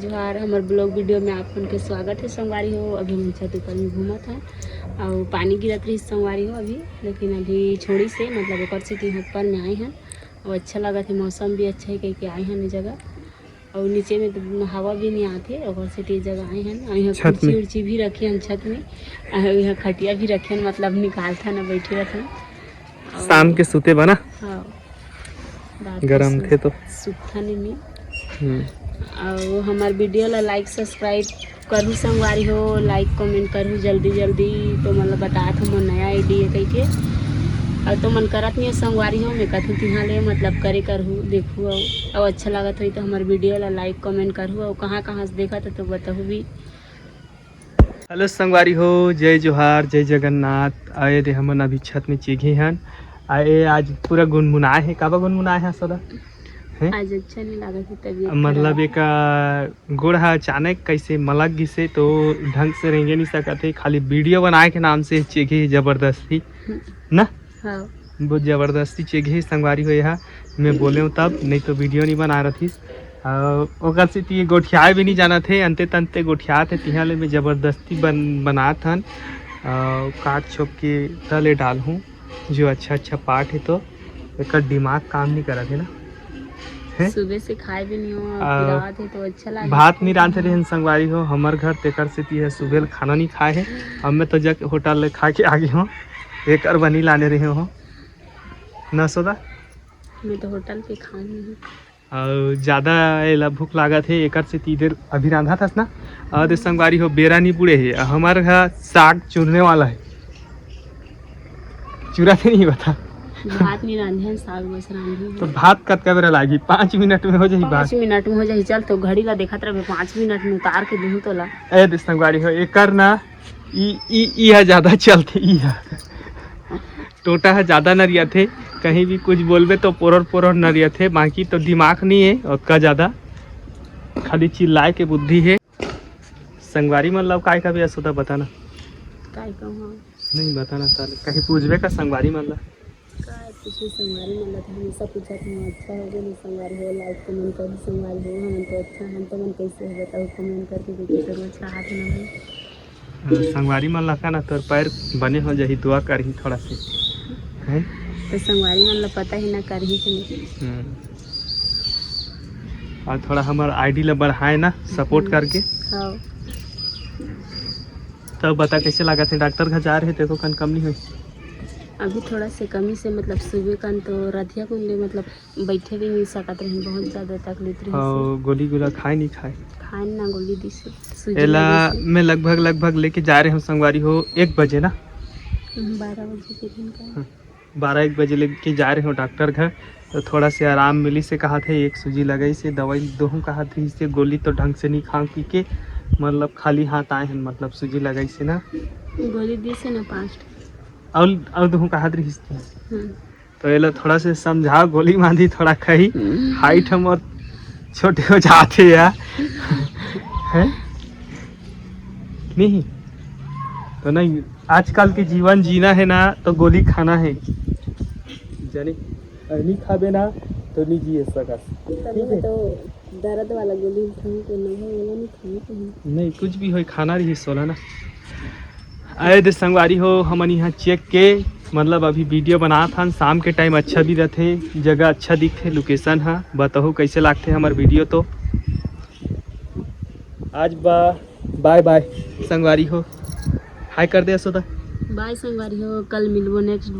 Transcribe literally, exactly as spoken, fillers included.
जोहार, हमर vlog video में आप मन के स्वागत है संगवारी हो। अभी हम छत ऊपर में घूमत हन और पानी गिरत रही संगवारी हो अभी, लेकिन अभी छोड़ी से, मतलब ओकर से कि ऊपर में आए हन और अच्छा लगत है, मौसम भी अच्छा है कह के आए हन ये जगह। और नीचे में तो हवा भी नहीं आते, ओकर से ये जगह आए हन। और यहाँ छत कुर्सी में। उर्सी भी रखे हन छत में, और यहाँ खटिया भी रखे हन, मतलब निकालता ना बैठे रहते हैं। और शाम के सूते बना। हाँ। रात के गरम सु-, थे तो। सुत्थन में। हम्म। और हमार video ला like subscribe करहु संगवारी हो, like comment करहु जल्दी जल्दी। तो मतलब बतात हो मोर नया ID है कह के, और तो मन करत नहीं है संगवारी हो, मैं कथू तिहाँ ले मतलब करे करहु, देखहु, और, और अच्छा लागत होई तो हमार video ला like comment करहु, और कहाँ कहाँ से देखत हो तो बताहु भी। Hello संगवारी हो, जय जोहार, जय जगन्नाथ। आए दे हमन अभी छत में चीघे हन। आए आज पूरा गुनगुनाए हे, काबर गुनगुनाए हे सदा? हैं? आज अच्छा नहीं लागत हे, तबीयत मतलब खराब। एक, आ, गोड़ हा अचानक कैसे मलक गिसे तो ढंग से रेंगे नहीं सकत हे, खाली video बनाए के नाम से चीघे हे जबरदस्ती, हम्म। ना? हाँ। बहुत जबरदस्ती चीघे हे संगवारी हो, यहाँ मैं बोले हूँ तब, नहीं तो video नहीं बना रथिस। आ, ओकर सेती ये गोठियाए भी नहीं जानत हे, अंते तंते गोठियात हे, तिहाँ ले मैं जबरदस्ती बन-, बनात हन। आ, काट छोप के तले डालहूँ, जो अच्छा अच्छा पाट हे तो एकर दिमाग काम नहीं करत हे ना। हैं? सुबह से खाए भी नहीं हो, आ, पिरात हे तो अच्छा लागे। भात नहीं रांधे रहे संगवारी हो, हमर घर तेकर सेती है सुबह ले खाना नहीं खाए हे। अब मैं तो जाके होटल ले खा के आ गए हूँ, एकर बनी लाने रहे हो ना सोदा। मैं तो होटल पे खाऊं नहीं। और ज़्यादा एला भूख लागत हे, एकर से तीधर अभी रांधा थस ना। और दे संगवारी हो, बेरा नहीं बुड़े हे, हमार घर साग चुरने वाला है। चुरा थे नहीं बता। भात नहीं रांधे हैं, साग बस रांधे हैं। तो भात कतका बेरा लागी? पाँच मिनट में हो जाही पाँच भात। मिनट में हो जाही। चल तो घड़ी ला देखत रहे, पाँच मिनट में उतार के दूँ तोला। ए दे संगवारी हो, एकर ना ई, ई, ई ह ज़्यादा चलथे, ई ह। टोटा ह ज़्यादा नरियाथे, कहीं भी कुछ बोलबे तो पोरर पोरर नरियाथे, बाकी तो दिमाग नहीं है ओतका ज़्यादा, खाली चिल्लाए के बुद्धि है। संगवारी मन ला काय का भी असुधा बता ना। काय कहूँ? नहीं बता ना, ताले कहीं पूछबे का संगवारी मन ला? काय पूछे संगवारी मन ला, तो हमेशा पूछत हूँ, अच्छा हो गए संगवारी हो, like comment करी संगवारी हो, हमन तो अच्छा, हम तो मन कैसे हो बताओ, comment करके देखिए जरूर, अच्छा हाथ ना हो। हाँ, संगवारी मन ला का ना तोर पैर बने हो जाही, दुआ करही थोड़ा से, हैं? तो संगवारी मन ला पता ही ना करही कि नहीं। हम्म। और थोड़ा हमार ID ला बढ़ाए ना, support हम्म। करके। हाँ। तब बता कैसे लागत हे, डॉक्टर घर जा रहे, तेको कन कम नहीं हुई? अभी थोड़ा से कमी से, मतलब सुबह कन तो रधिया कुन ले, मतलब बैठे भी नहीं सकत रही, बहुत ज़्यादा तकलीफ रही से। और गोली गोला खाए नहीं खाए? खाए ना गोली दी से, सूजी एला लगी से। मैं लगभग, लगभग लेके जा रहे हूँ संगवारी हो, एक बजे ना। हम्म, बारह बजे के दिन का। हाँ, बारह एक बजे लेके जा रहे हूँ डॉक्टर घर, तो थोड़ा से आराम मिली से कहा थे, एक सूजी लगाई से, दवाई दोहूँ कहा थे, इससे गोली तो ढंग से नहीं खाऊँ पी के, मतलब खाली हाथ आए हैं, मतलब सूजी लगाई से ना। गोली दी से ना पाँच ठो। और, और दोहूँ कहा रही से। हम्म। तो एला थोड़ा से समझाओ, गोली मांदी थोड़ा खाही, हम्म। Height हमर छोटे हो जाते यार। हैं? नहीं तो नहीं, आजकल के जीवन जीना है ना, तो गोली खाना है, जानी, और नहीं खाबे ना तो नहीं जिए सकस। तब ठीक है? तो दर्द वाला गोली खाऊं तो नहीं है, वाला नहीं खाऊं तो नहीं। नहीं, कुछ भी होई, खाना रही सोला ना। आए दे संगवारी हो, हमन यहाँ चेक के, मतलब अभी video बनात हन, शाम के time अच्छा भी रहथे, जगह अच्छा दिखथे, location ह। बताहू कैसे लागथे हमर video तो। आज बा, bye bye संगवारी हो, hi कर दे असोदा। Bye संगवारी हो, कल मिलबो next।